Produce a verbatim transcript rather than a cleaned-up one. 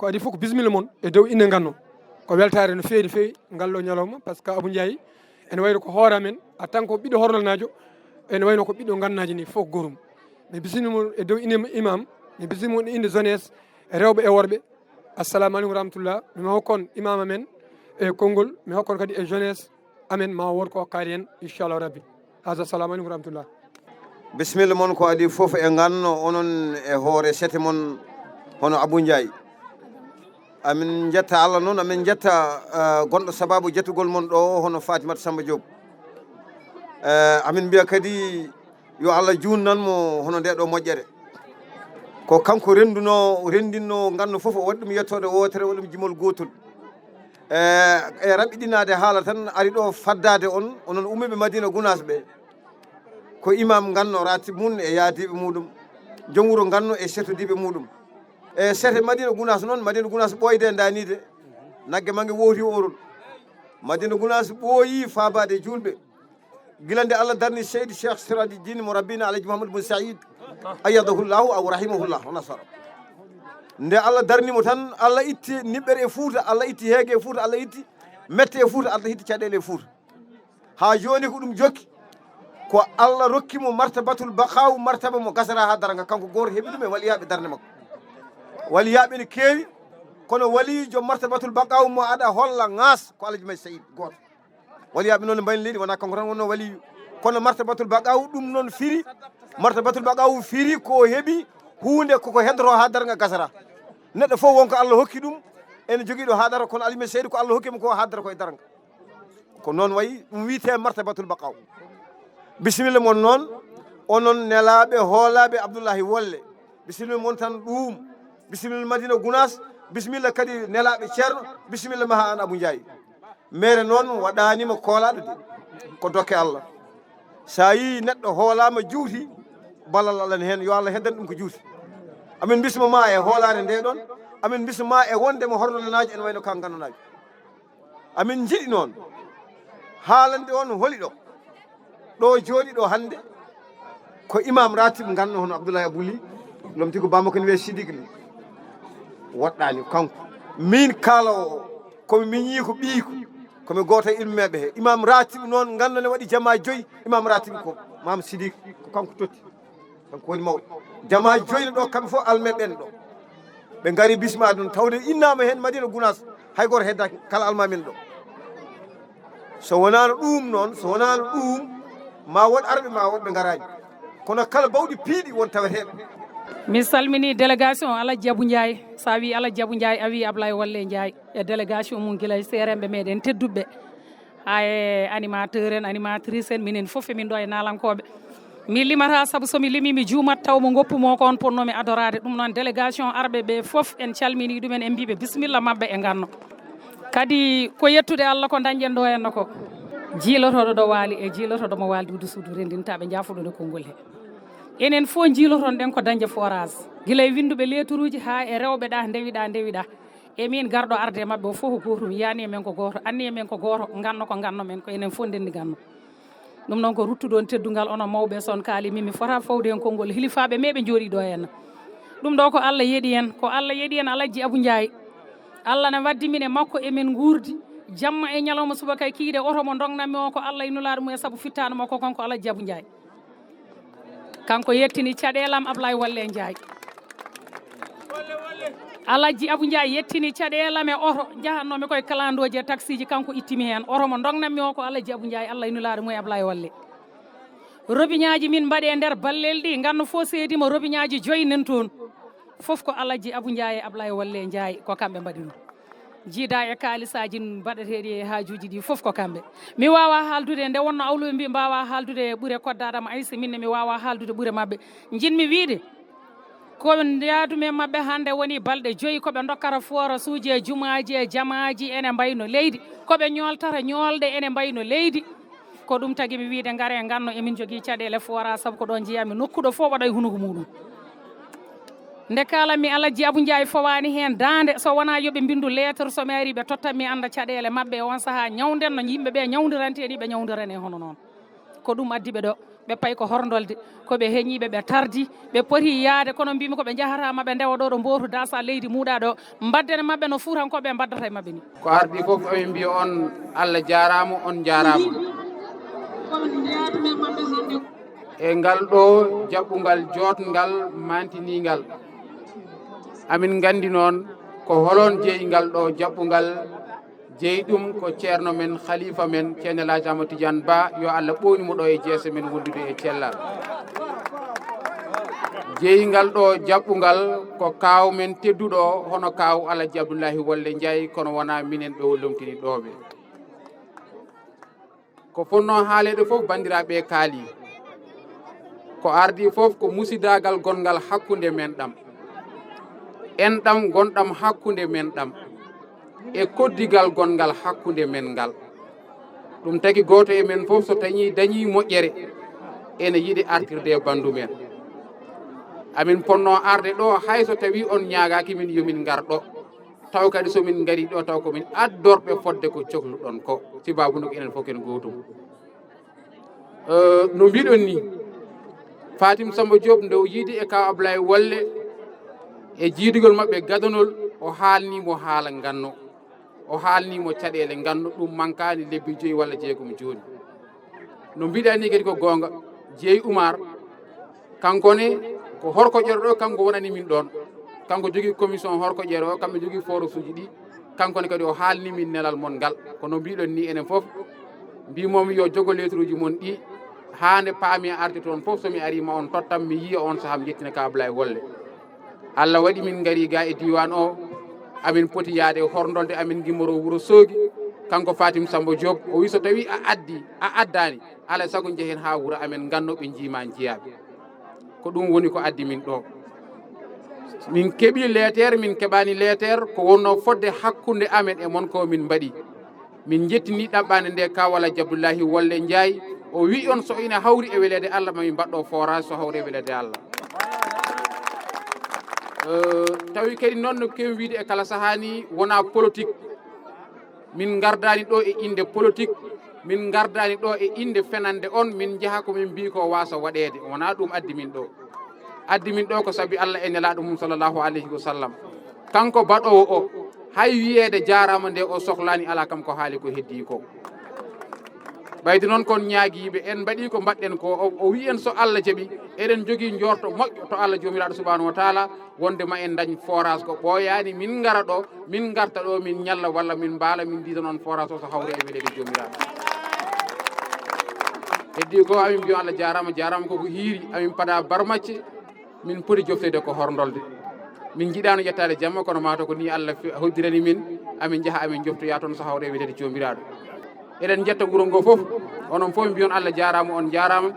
Ko adi fof ko bisimilla mon e dow inde Nganno. Ko weltaare no feewi, no feewi ngal ɗo ñalawma, par ce que Abou Ndiaye ene wayno ko hoore amen, en tant que ɓiɗɗo hornanaajo, ene wayno ko ɓiɗɗo Ngannaajo ni fof gorum. Mi bisimilla mon e dow inde imam, mi bisimilla mon e inde jeunesse, e rewɓe e worɓe. Assalamu aleykum wa rahmatullah. Mi hokkon imam amen e konngol, mi hokkon kadi e jeunesse amen ma won ko kaari en, inchallahu rabbi. Hasa, assalamu aleykum wa rahmatullah. Bisimilla mon ko adi fof e Nganno, onon e hoore sete mon hono Abou Ndiaye. Amin njetta Allah noon, amin njetta, eh, gonɗo sababu jettugol mon ɗo hono Fatimata Samba Diop. Eh, amin mbiya kadi yo Allah juunnan mo hono nde ɗo moƴƴere. Ko kanko rennduno, renndinno Nganno fof, o waɗi ɗum yettoode wootere, o waɗi ɗum jimol gootol. Eh, e raɓɓiɗinaade haala tan, ari ɗo faddaade on, onon ummiiɓe Madina Gunaas ɓe. Ko imam Nganno, ratib mum e yaadiiɓe muɗum, joom wuro Nganno e setodiiɓe muɗum. E sete Madina Gunaas noon, Madina Gunaas ɓooyde e ndaaniide, nagge mannge wooti oorol. Madina Gunaas ɓooyi faabaade juulɓe. Gila nde Allah darni Seydi Cheikh Siraji Dine mo Rabbina Alhaji Mouhamadou Bun Saïd, ayyadahullahu aw rahimahullah, wa nasara. Nde Allah darni mo tan, Allah itti niɓɓere e Fuuta, Allah itti heege e Fuuta, Allah itti mette e Fuuta, Allah itti caɗeele e Fuuta. Haa jooni ko ɗum jokki, ko Allah rokki mo martabatul baqaaw, martaba mo gasata haa darnga, kanko gooto heɓi ɗum e waliyaaɓe darnde makko. Waliyaaɓe ne keewi, kono waliijo martabatul baqaaw mo aɗa holla ŋaas ko Alhaji May Saïd gooto. Waliyaaɓe noon ne mbayni leydi, wonaa kanko tan wonnoo waliyu. Kono martabatul baqaaw ɗum noon firi, martabatul baqaaw firi ko heɓi huunde koko heddoto haa darnga gasata. Neɗɗo fof won ko Allah hokki ɗum, ene jogii ɗo haa dara, kono Alhaji May Saïd ko Allah hokki mo ko haa dara ko e darnga. Ko noon wayi, ɗum wiyetee martabatul baqaaw. Bisimilla mon noon, onon nelaaɓe, hoolaaɓe Abdullahi Wolle. Bisimilla mon tan ɗuum. Bisimilla Madina Gunaas, bisimilla kadi nelaaɓe Ceerno, bisimilla maha an Abou Ndiaye. Mere noon waɗaani mo koolaaɗo de, ko dokke Allah. So a yii neɗɗo hoolaama juuti, ballal Allah ne heen, yo Allah heddan ɗum ko juuti. Amin mbisma ma e hoolaare nde ɗon, amin mbisma ma e wonde mo horɗo nanaaji ene wayno ka nganndanaaji. Amin njiɗi noon haalande on holi ɗo, ɗo jooɗi ɗo hannde, ko imam ratib Nganno hono Abdoulaye Abouli, lomti ko bamako ne wiye Sidik ni. Woɗɗaani kanko. Min kaala o, komi miñi ko ɓiyko, komi gooto e ilmeɓe he. Imam ratib noon Nganno ne waɗi jama joyi, imam ratib ko Mam Sidik, ko kanko totti. Kanko woni mawɗo. Jama joyi ɗo, kamɓe fof almeɓe ɓen ɗo. Ɓe ngari bisma ɗum, tawde innama hen Madina Gunas, hay goto heddaki, kala almamin ɗo. So wonano ɗum noon, so wonano ɗum, ma won arɓe, ma won ɓe ngarani. Kono kala bawɗi piiɗi won taweteɓe. Mi salmini délégation Alhaji Abou Ndiaye. Sa wi Alhaji Abou Ndiaye, a wi Ablaye Walle Ndiaye e délégation mum, gila e seeremɓe meɗen tedduɓe, ha e animateur en, animatrice en, minen fof emin ɗo e Nalankoɓe. Mi limata, sabu so mi limi mi juumat, taw mo goppu mo ko on ponnomi adorade. Ɗum noon, délégation arɓe ɓe fof, en calmini ɗumen, en mbiɓe bisimilla mabɓe e Nganno. Kadi ko yettude Allah ko dañƴen ɗo henno ko. Jiilotoɗo ɗo waali e jiilotoɗo mo waali duudu suudu rendintaɓe jaafuɗo nde konngol he. Enen fof jiiloton ɗen ko dañde forage. Gila e winnduɓe leeturuuji haa e rewɓe ɗa, ndewiɗa, ndewiɗa. E min garɗo arde e maɓɓe o fof ko gootum, yani e men ko gooto, anni e men ko gooto, Nganno ko Nganno men, ko enen fof ndenndi Nganno. Ɗum noon ko ruttude on teddungal, onon mawɓe, so on kaali min mi fota fawde heen konngol hilifaaɓe meeɓe njooɗii ɗo henna. Ɗum ɗo ko Allah yeɗi en, ko Allah yeɗi en Alhaji Abou Ndiaye. Allah ne waddi min e makko emin nguurdi, jamma e ñalawma subaka e kikiiɗe oto mo ndognan mi o ko Allah e nulaaɗo mum e sabu fittaandu makko kanko Alhaji Abou Ndiaye. Kanko yettini caɗeele am Ablaye Walle Ndiaye. Alhaji Abou Ndiaye yettini caɗeele am e oto, njahatnoomi koye kalandooji e taksiji, kanko ittimi heen. Oto mo ndognan mi o ko Alhaji Abou Ndiaye, Allah e nulaaɗo mum e Ablaye Walle. Robiñaaji min mbaɗi e nder ballel ɗi, Nganno fof seedi mo robiñaaji joyi nen toon. Fof ko Alhaji Abou Ndiaye e Ablaye Walle Ndiaye, ko kamɓe mbaɗi ɗum. Jiida e kaalisaaji mbaɗeteeɗi e haajuuji ɗi fof ko kamɓe. Mi waawaa haaldude, nde wonnoo awluɓe mbi mbaawaa haaldude e ɓure koddaɗam, Aysa, min ne mi waawaa haaldude ɓure maɓɓe. Njiɗmi wiyde, ko njaadu men maɓɓe hannde woni balɗe joyi ko ɓe ndokkata forasuuji e jumaaji e jamaaji ene mbayi no leydi, ko ɓe ñooltata ñoolɗe ene mbayi no leydi. Ko ɗum tagi mi wiyde ngare Nganno emin njogii caɗeele forage, sabu ko ɗo njiyaa mi nokku ɗo fof waɗa e hunuko muɗum. Nde kaalanmi Alhaji Abou Ndiaye fowaani heen daande, so wonaa yo ɓe mbinndu lettre, so mi arii ɓe tottan mi annda caɗeele maɓɓe e on sahaa, ñawden no yimɓe ɓe ñawndirantee ni ɓe ñawndirane hono noon. Ko ɗum addi ɓe ɗo. Ɓe payi ko horndolde, ko ɓe heñiiɓe, ɓe tardi, ɓe poti yaade, kono mbimi ko ɓe njahata ma ɓe ndewa ɗo, ɗo mbootu dasa leydi muuɗa ɗo, mbaddene maɓɓe no fuutankooɓe mbaddata e maɓɓe ni. Ko ardi fof, emin mbiya on, Allah jaaraama, on njaaraama. E ngal ɗo jaɓɓungal jootngal, maantiniingal. Amin nganndi noon ko holon jeyi ngal ɗo jaɓɓungal, jeyi ɗum ko ceerno men, khalifa men, ceerno El Hadj Amadou Tidiane Ba, yo Allah ɓoynu mo ɗo e jeese men wondude e cellal. Jeyi ngal ɗo jaɓɓungal ko kaaw men tedduɗo, hono kaaw Alhaji Abdoulahi Wolle Ndiaye, kono wonaa minen ɓe o lomtini ɗo ɓe. Ko fonnoo haaleede fof, banndiraaɓe, kaali. Ko ardi fof ko musidaagal gonngal hakkunde men ɗam, enɗam gonɗam hakkunde men ɗam, e koddigal gonngal hakkunde men ngal. Ɗum tagi gooto e men fof, so tañi dañii moƴƴere, ene yiɗi artirde e banndu men. Amin ponnoo arde ɗo, hay so tawii on ñaagaaki min yo min ngar ɗo. Taw kadi so min ngarii ɗo, taw ko min addorɓe fodde ko cohluɗon ko, sibaabu nde ko enen fof ken gootum. Eh, no mbiɗon ni, Fatim Samba Diop nde o yiidi e Kaaw Ablaye Wolle e jiidugol maɓɓe gadanol, o haalni mo haala nganno, o haalni mo caɗeele nganno, ɗum mankaani lebbi joyi walla jeegom jooni. No mbiɗa ni kadi ko goonga, Jeey Umar, kanko ne ko Horko Ƴere ɗo, kanko wonani min ɗoon. Kanko jogii commission Horko Ƴere o, kamɓe jogii forage uji ɗi. Kanko ne kadi o haalni min nelal mon ngal. Ko no mbiɗon ni enen fof, mbimomi yo jogo lettre uji mon ɗi, haa nde paami arde toon fof, so mi arii ma on tottam, mi yiya on sahaa, mi yettina Kaaw Ablaye Wolle. Allah waɗi min ngarii ga e diiwaan o, amin poti yaade horndolde, amin ngimmoroo Wuro Soogi. Kanko Fatim Samba Diop, o wi so tawii a addi, a addaani, alaa e sago njehen haa wuro amen, ngannoo ɓe njiima njiyaaɓe. Ko ɗum woni ko addi min ɗo. Min keɓi leeteer, min keɓaani leeteer, ko wonnoo fodde hakkunde amen e mon ko min mbaɗi. Min njettini ɗaɓɓaande nde Kaaw Alhaji Abdullahi Wolle Njaay. O wi on so ina hawri e weleede Allah, ma min mbaɗɗo forage so hawri e weleede Allah. Eh, tawi kadi noon no kewi wiide e kala sahaa ni, wonaa politique. Min ngardaani ɗo e innde politique, min ngardaani ɗo e innde fenande on, min njaha ko min mbii ko waasa waɗeede. Wonaa ɗum addi min ɗo. Addi min ɗo ko sabi Allah e Nelaaɗo mum sallallahu alayhi wa sallam. Kanko baɗoowo o, hay wiyeede jaaraama nde o sohlaani, alaa kam ko haali ko heddii ko. Ɓayde noon kon ñaagiiɓe, en mbaɗii ko mbaɗɗen ko, o, o wi en so Allah jaɓi, eɗen jogii njorto moƴƴo to Allah Joomiraaɗo subhaanahu wa taala, wonde ma en ndañ forage ko ɓooyaani, min ngara ɗo, min ngarta ɗo, min ñalla walla min mbaala, min ndiida noon forage o so hawri e weleede Joomiraaɗo. Heddii ko amin mbiyo Allah jaaraama, jaaraama koko hiiri, amin pada barmacce, min poti jofteede ko horndolde. Min njiɗaano ƴettaade jamma, kono mataw ko ni Allah fi-, hoddirani min, amin njaha, amin joftoya toon so hawri e weleede Joomiraaɗo. Eɗen njetta wuro ngo fof, onon fof mbiyon Allah jaaraama, on jaaraama.